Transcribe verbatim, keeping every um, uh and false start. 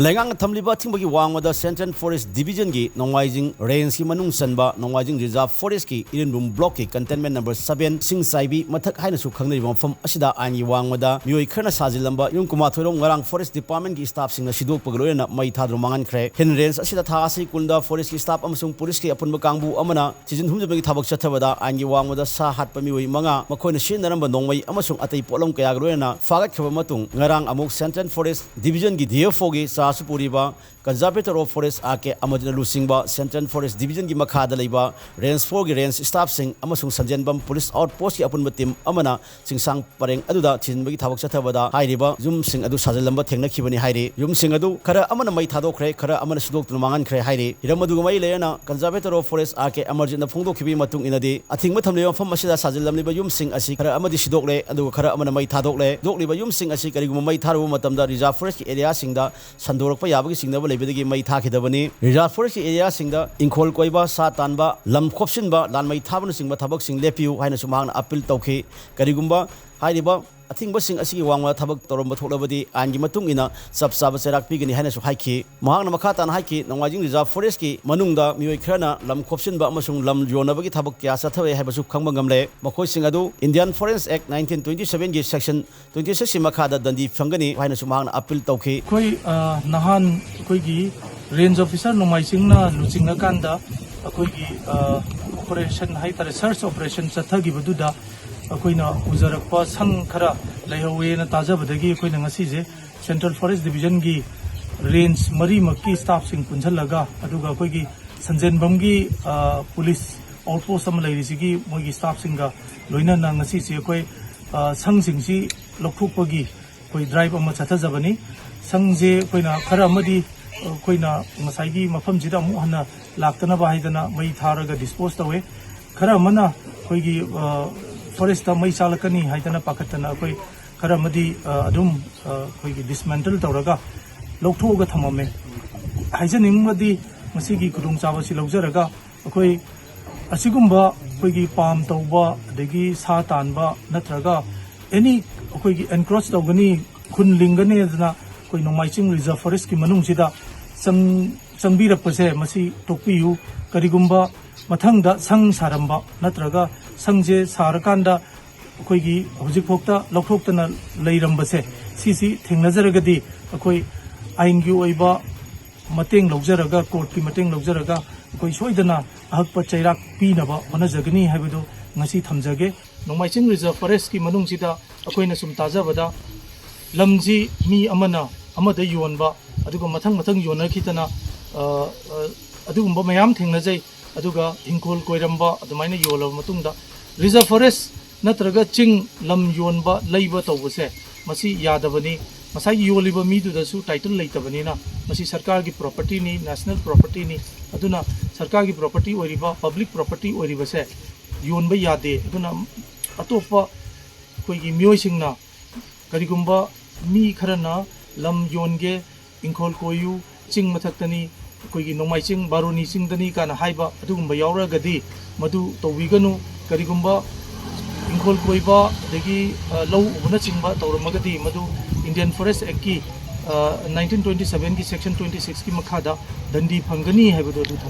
ꯂꯩꯉꯥꯛꯅ ꯊꯝꯂꯤꯕ ꯑꯊꯤꯡꯕꯒꯤ ꯋꯥꯡꯃꯗ Central Forest Division ꯒꯤ ꯅꯣꯡꯃꯥꯏꯖꯤꯡ Range ꯀꯤ ꯃꯅꯨꯡ ꯆꯟꯕ ꯅꯣꯡꯃꯥꯏꯖꯤꯡ Reserve Forest ꯀꯤ ꯏꯔꯤꯟꯕꯨꯝ Block ꯀꯤ Containment Number seven ꯁꯤꯡꯆꯥꯏꯕꯤ ꯃꯊꯛ ꯍꯥꯏꯅꯁꯨ ꯈꯪꯅꯔꯤꯕ ꯃꯐꯝ ꯑꯁꯤꯗ ꯑꯥꯏꯟꯒꯤ ꯋꯥꯡꯃꯗ ꯃꯤꯑꯣꯏ ꯈꯔꯅ ꯁꯥꯖꯤꯜꯂꯝꯕ ꯌꯨꯝ ꯀꯨꯃꯥꯊꯣꯏꯔꯣꯝ ꯉꯔꯥꯡ Forest Department ꯀꯤ staff ꯁꯤꯡꯅ ꯁꯤꯗꯣꯛꯄꯒ ꯂꯣꯏꯅꯅ ꯃꯩ ꯊꯥꯗꯨꯅ ꯃꯥꯡꯍꯟꯈ꯭ꯔꯦ꯫ ꯍꯤꯟ Range ꯑꯁꯤꯗ ꯊꯥ ꯑꯁꯤ ꯀꯨꯟꯗ Forest ꯀꯤ staff ꯑꯃꯁꯨꯡ police ꯀꯤ ꯑꯄꯨꯟꯕ ꯀꯥꯡꯕꯨ ꯑꯃꯅ ꯊꯤꯖꯤꯟ ꯍꯨꯝꯖꯤꯟꯕꯒꯤ ꯊꯕꯛ ꯆꯠꯊꯕꯗ ꯑꯥꯏꯟꯒꯤ ꯋꯥꯡꯃꯗ ꯁꯥ ꯍꯥꯠꯄ ꯃꯤꯑꯣꯏ ꯃꯉꯥ, ꯃꯈꯣꯏꯅ ꯁꯤꯖꯤꯟꯅꯔꯝꯕ ꯅꯣꯡꯃꯩ ꯑꯃꯁꯨꯡ ꯑꯇꯩ ꯄꯣꯠꯂꯝ ꯀꯌꯥꯒ ꯂꯣꯏꯅꯅ ꯐꯥꯒꯠꯈ꯭ꯔꯕ ꯃꯇꯨꯡ, ꯉꯔꯥꯡ ꯑꯃꯨꯛ Central Forest Division ꯒꯤ D F O ꯒꯤ ꯆꯥꯔꯖ ꯄꯨꯔꯤꯕ Conservator of Forest R K ꯑꯃꯔꯖꯤꯠꯅ ꯂꯨꯆꯤꯡꯕ Central Forest Division ꯒꯤ ꯃꯈꯥꯗ ꯂꯩꯕ Range four ꯒꯤ range staff ꯁꯤꯡ ꯑꯃꯁꯨꯡ ꯁꯟꯖꯦꯟꯕꯝ police outpost ꯀꯤ ꯑꯄꯨꯟꯕ team ꯑꯃꯅ ꯆꯤꯡꯁꯥꯡ ꯄꯔꯦꯡ ꯑꯗꯨꯗ ꯊꯤꯖꯤꯟꯕꯒꯤ ꯊꯕꯛ ꯆꯠꯊꯕꯗ ꯍꯥꯏꯔꯤꯕ ꯌꯨꯝꯁꯤꯡ ꯑꯗꯨ ꯁꯥꯖꯤꯜꯂꯝꯕ ꯊꯦꯡꯅꯈꯤꯕꯅꯤ ꯍꯥꯏꯔꯤ꯫ ꯌꯨꯝꯁꯤꯡ ꯑꯗꯨ ꯈꯔ ꯑꯃꯅ ꯃꯩ ꯊꯥꯗꯣꯛꯈ꯭ꯔꯦ, ꯈꯔ ꯑꯃꯅ ꯁꯤꯗꯣꯛꯇꯨꯅ ꯃꯥꯡꯍꯟꯈ꯭ꯔꯦ ꯍꯥꯏꯔꯤ꯫ ꯍꯤꯔꯝ ꯑꯗꯨꯒ ꯃꯔꯤ ꯂꯩꯅꯅ Conservator of Forest R K ꯑꯃꯔꯖꯤꯠꯅ ꯐꯣꯡꯗꯣꯛꯈꯤꯕꯒꯤ ꯃꯇꯨꯡ ꯏꯟꯅꯗꯤ, ꯑꯊꯤꯡꯕ ꯊꯝꯂꯤꯕ ꯃꯐꯝ ꯑꯁꯤꯗ ꯁꯥꯖꯤꯜꯂꯝꯂꯤꯕ ꯌꯨꯝꯁꯤꯡ ꯑꯁꯤ ꯈꯔ ꯑꯃꯗꯤ ꯁꯤꯗꯣꯛꯂꯦ, ꯑꯗꯨꯒ ꯈꯔ ꯑꯃꯅ ꯃꯩ ꯊꯥꯗꯣꯛꯂꯦ꯫ ꯁꯤꯗꯣꯛꯂꯤꯕ ꯌꯨꯝꯁꯤꯡ ꯑꯁꯤ ꯀꯔꯤꯒꯨꯝꯕ ꯃꯩ ꯊꯥꯔꯨꯕ ꯃꯇꯝꯗ Reserve Forest ꯀꯤ area ꯁꯤꯡꯗ ꯁꯟꯗꯣꯔꯛꯄ ꯌꯥꯕꯒꯤ ꯆꯤꯡꯅꯕ ꯂꯩꯕꯗꯒꯤ ꯃꯩ ꯊꯥꯈꯤꯗꯕꯅꯤ꯫ Reserve Forest ꯀꯤ area ꯁꯤꯡꯗ ꯏꯪꯈꯣꯜ ꯀꯣꯏꯕ, ꯁꯥ ꯇꯥꯟꯕ, ꯂꯝ ꯈꯣꯞꯆꯤꯟꯕ, ꯂꯥꯟꯃꯩ ꯊꯥꯕꯅꯆꯤꯡꯕ ꯊꯕꯛꯁꯤꯡ ꯂꯦꯞꯄꯤꯌꯨ ꯍꯥꯏꯅꯁꯨ ꯃꯍꯥꯛꯅ appeal ꯇꯧꯈꯤ꯫ ꯀꯔꯤꯒꯨꯝꯕ ꯍꯥꯏꯔꯤꯕ ꯑꯊꯤꯡꯕꯁꯤꯡ ꯑꯁꯤꯒꯤ ꯋꯥꯡꯃꯗ ꯊꯕꯛ ꯇꯧꯔꯝꯕ ꯊꯣꯛꯂꯕꯗꯤ ꯑꯥꯏꯟꯒꯤ ꯃꯇꯨꯡ ꯏꯟꯅ ꯆꯞ ꯆꯥꯕ ꯆꯩꯔꯥꯛ ꯄꯤꯒꯅꯤ ꯍꯥꯏꯅꯁꯨ ꯍꯥꯏꯈꯤ꯫ ꯃꯍꯥꯛꯅ ꯃꯈꯥ ꯇꯥꯅ ꯍꯥꯏꯈꯤ, ꯅꯣꯡꯃꯥꯏꯖꯤꯡ Reserve Forest ꯀꯤ ꯃꯅꯨꯡꯗ ꯃꯤꯑꯣꯏ ꯈꯔꯅ ꯂꯝ ꯈꯣꯞꯆꯤꯟꯕ ꯑꯃꯁꯨꯡ ꯂꯝ ꯌꯣꯟꯅꯕꯒꯤ ꯊꯕꯛ ꯀꯌꯥ ꯆꯠꯊꯔꯦ ꯍꯥꯏꯕꯁꯨ ꯈꯪꯕ ꯉꯝꯂꯦ꯫ ꯃꯈꯣꯏꯁꯤꯡ ꯑꯗꯨ Indian Forest Act nineteen twenty seven ꯒꯤ section twenty six ꯀꯤ ꯃꯈꯥꯗ ꯗꯟꯗꯤ ꯐꯪꯒꯅꯤ ꯍꯥꯏꯅꯁꯨ ꯃꯍꯥꯛꯅ appeal ꯇꯧꯈꯤ꯫ ꯑꯩꯈꯣꯏ, ꯑ, ꯅꯍꯥꯟ ꯑꯩꯈꯣꯏꯒꯤ range officer ꯅꯣꯡꯃꯥꯏꯆꯤꯡꯅ ꯂꯨꯆꯤꯡꯉꯀꯥꯟꯗ ꯑꯩꯈꯣꯏꯒꯤ, ꯑ, operation ꯍꯥꯏꯇꯥꯔꯦ, search operation ꯆꯠꯊꯈꯤꯕꯗꯨꯗ ꯑꯩꯈꯣꯏꯅ ꯎꯖꯔꯛꯄ ꯁꯪ ꯈꯔ ꯂꯩꯍꯧꯋꯦꯅ ꯇꯥꯖꯕꯗꯒꯤ ꯑꯩꯈꯣꯏꯅ ꯉꯁꯤꯁꯦ Central Forest Division ꯒꯤ range ꯃꯔꯤꯃꯛꯀꯤ staff ꯁꯤꯡ ꯄꯨꯟꯁꯤꯜꯂꯒ, ꯑꯗꯨꯒ ꯑꯩꯈꯣꯏꯒꯤ ꯁꯟꯖꯦꯟꯕꯝꯒꯤ, ꯑ, police outpost ꯑꯃ ꯂꯩꯔꯤꯁꯤꯒꯤ ꯃꯣꯏꯒꯤ staff ꯁꯤꯡꯒ ꯂꯣꯏꯅꯅ ꯉꯁꯤꯁꯦ ꯑꯩꯈꯣꯏ, ꯑ, ꯁꯪꯁꯤꯡꯁꯤ ꯂꯧꯊꯣꯛꯄꯒꯤ ꯑꯩꯈꯣꯏ drive ꯑꯃ ꯆꯠꯊꯖꯕꯅꯤ꯫ ꯁꯪꯁꯦ ꯑꯩꯈꯣꯏꯅ ꯈꯔ ꯑꯃꯗꯤ ꯑꯩꯈꯣꯏꯅ ꯉꯁꯥꯏꯒꯤ ꯃꯐꯝꯁꯤꯗ ꯑꯃꯨꯛ ꯍꯟꯅ ꯂꯥꯛꯇꯅꯕ ꯍꯥꯏꯗꯅ ꯃꯩ ꯊꯥꯔꯒ dispose ꯇꯧꯋꯦ꯫ ꯈꯔ ꯑꯃꯅ ꯑꯩꯈꯣꯏꯒꯤ, ꯑ, forest ꯇ ꯃꯩ ꯆꯥꯛꯂꯛꯀꯅꯤ ꯍꯥꯏꯗꯅ ꯄꯥꯈꯠꯇꯅ ꯑꯩꯈꯣꯏ ꯈꯔ ꯑꯃꯗꯤ, ꯑ, ꯑꯗꯨꯝ, ꯑ, ꯑꯩꯈꯣꯏꯒꯤ dismantle ꯇꯧꯔꯒ ꯂꯧꯊꯣꯛꯑꯒ ꯊꯝꯃꯝꯃꯦ꯫ ꯍꯥꯏꯖꯅꯤꯡꯕꯗꯤ, ꯃꯁꯤꯒꯤ ꯈꯨꯗꯣꯡꯆꯥꯕꯁꯤ ꯂꯧꯖꯔꯒ ꯑꯩꯈꯣꯏ ꯑꯁꯤꯒꯨꯝꯕ ꯑꯩꯈꯣꯏꯒꯤ ꯄꯥꯝ ꯇꯧꯕ, ꯑꯗꯒꯤ ꯁꯥ ꯇꯥꯟꯕ, ꯅꯠꯇ꯭ꯔꯒ any ꯑꯩꯈꯣꯏꯒꯤ encroach ꯇꯧꯒꯅꯤ, ꯈꯨꯟ ꯂꯤꯡꯒꯅꯤ ꯑꯗꯨꯅ ꯑꯩꯈꯣꯏ ꯅꯣꯡꯃꯥꯏ ꯆꯤꯡ ꯔꯤꯖꯔꯚ ꯐꯣꯔꯦꯁꯀꯤ ꯃꯅꯨꯡꯁꯤꯗ ꯆꯪ ꯆꯪꯕꯤꯔꯛꯄꯁꯦ ꯃꯁꯤ ꯇꯣꯛꯄꯤꯌꯨ꯫ ꯀꯔꯤꯒꯨꯝꯕ ꯃꯊꯪꯗ ꯁꯪ ꯁꯥꯔꯝꯕ ꯅꯠꯇ꯭ꯔꯒ ꯁꯪꯁꯦ ꯁꯥꯔꯀꯥꯟꯗ ꯑꯩꯈꯣꯏꯒꯤ ꯍꯧꯖꯤꯛꯐꯥꯎꯗ ꯂꯧꯊꯣꯛꯇꯅ ꯂꯩꯔꯝꯕꯁꯦ ꯁꯤꯁꯤ ꯊꯦꯡꯅꯖꯔꯒꯗꯤ ꯑꯩꯈꯣꯏ ꯑꯥꯏꯟꯒꯤ ꯑꯣꯏꯕ ꯃꯇꯦꯡ ꯂꯧꯖꯔꯒ, ꯀꯣꯔꯠꯀꯤ ꯃꯇꯦꯡ ꯂꯧꯖꯔꯒ ꯑꯩꯈꯣꯏ ꯁꯣꯏꯗꯅ ꯑꯍꯛꯄ ꯆꯩꯔꯥꯛ ꯄꯤꯅꯕ ꯍꯣꯠꯅꯖꯒꯅꯤ ꯍꯥꯏꯕꯗꯨ ꯉꯁꯤ ꯊꯝꯖꯒꯦ꯫ ꯅꯣꯡꯃꯥꯏ ꯆꯤꯡ ꯔꯤꯖꯔꯚ ꯐꯣꯔꯦꯁꯀꯤ ꯃꯅꯨꯡꯁꯤꯗ ꯑꯩꯈꯣꯏꯅ ꯁꯨꯝ ꯇꯥꯖꯕꯗ ꯂꯝꯁꯤ ꯃꯤ ꯑꯃꯅ ꯑꯃꯗ ꯌꯣꯟꯕ, ꯑꯗꯨꯒ ꯃꯊꯪ ꯃꯊꯪ ꯌꯣꯟꯅꯈꯤꯗꯅ, ꯑ, ꯑ, ꯑꯗꯨꯒꯨꯝꯕ ꯃꯌꯥꯝ ꯊꯦꯡꯅꯖꯩ꯫ ꯑꯗꯨꯒ ꯏꯪꯈꯣꯜ ꯀꯣꯏꯔꯝꯕ ꯑꯗꯨꯃꯥꯏꯅ ꯌꯣꯜꯂꯕ ꯃꯇꯨꯡꯗ ꯔꯤꯖꯔꯚ ꯐꯣꯔꯦꯁ ꯅꯠꯇ꯭ꯔꯒ ꯆꯤꯡ ꯂꯝ ꯌꯣꯟꯕ ꯂꯩꯕ ꯇꯧꯕꯁꯦ ꯃꯁꯤ ꯌꯥꯗꯕꯅꯤ꯫ ꯉꯁꯥꯏꯒꯤ ꯌꯣꯜꯂꯤꯕ ꯃꯤꯗꯨꯗꯁꯨ ꯇꯥꯏꯇꯜ ꯂꯩꯇꯕꯅꯤꯅ ꯃꯁꯤ ꯁꯔꯀꯥꯔꯒꯤ ꯄ꯭ꯔꯣꯄꯔꯇꯤꯅꯤ, ꯅꯦꯁꯅꯦꯜ ꯄ꯭ꯔꯣꯄꯔꯇꯤꯅꯤ꯫ ꯑꯗꯨꯅ ꯁꯔꯀꯥꯔꯒꯤ ꯄ꯭ꯔꯣꯄꯔꯇꯤ ꯑꯣꯏꯔꯤꯕ, ꯄꯕ꯭ꯂꯤꯛ ꯄ꯭ꯔꯣꯄꯔꯇꯤ ꯑꯣꯏꯔꯤꯕꯁꯦ ꯌꯣꯟꯕ ꯌꯥꯗꯦ꯫ ꯑꯗꯨꯅ ꯑꯇꯣꯞꯄ ꯑꯩꯈꯣꯏꯒꯤ ꯃꯤꯑꯣꯏꯁꯤꯡꯅ ꯀꯔꯤꯒꯨꯝꯕ ꯃꯤ ꯈꯔꯅ ꯂꯝ ꯌꯣꯟꯒꯦ, ꯏꯪꯈꯣꯜ ꯀꯣꯏꯌꯨ, ꯆꯤꯡ ꯃꯊꯛꯇꯅꯤ, ꯑꯩꯈꯣꯏꯒꯤ ꯅꯣꯡꯃꯥꯏ ꯆꯤꯡ, ꯕꯥꯔꯣꯅꯤ ꯆꯤꯡꯗꯅꯤ ꯀꯥꯏꯅ ꯍꯥꯏꯕ ꯑꯗꯨꯒꯨꯝꯕ ꯌꯥꯎꯔꯒꯗꯤ ꯃꯗꯨ ꯇꯧꯕꯤꯒꯅꯨ꯫ ꯀꯔꯤꯒꯨꯝꯕ ꯏꯪꯈꯣꯜ ꯀꯣꯏꯕ ꯑꯗꯒꯤ, ꯑ, ꯂꯧ ꯎꯕꯅꯆꯤꯡꯕ ꯇꯧꯔꯝꯃꯒꯗꯤ ꯃꯗꯨ ꯏꯟꯗꯤꯌꯟ ꯐꯣꯔꯦꯁ ꯑꯦꯛꯀꯤ, ꯑ, ꯅꯥꯏꯟꯇꯤꯟ ꯇ꯭ꯋꯦꯟꯇꯤ ꯁꯕꯦꯟꯒꯤ ꯁꯦꯛꯁꯟ ꯇ꯭ꯋꯦꯟꯇꯤ ꯁꯤꯛꯁꯀꯤ ꯃꯈꯥꯗ ꯗꯟꯗꯤ ꯐꯪꯒꯅꯤ ꯍꯥꯏꯕꯗꯨ ꯑꯗꯨ ꯊꯝꯖꯒꯦ꯫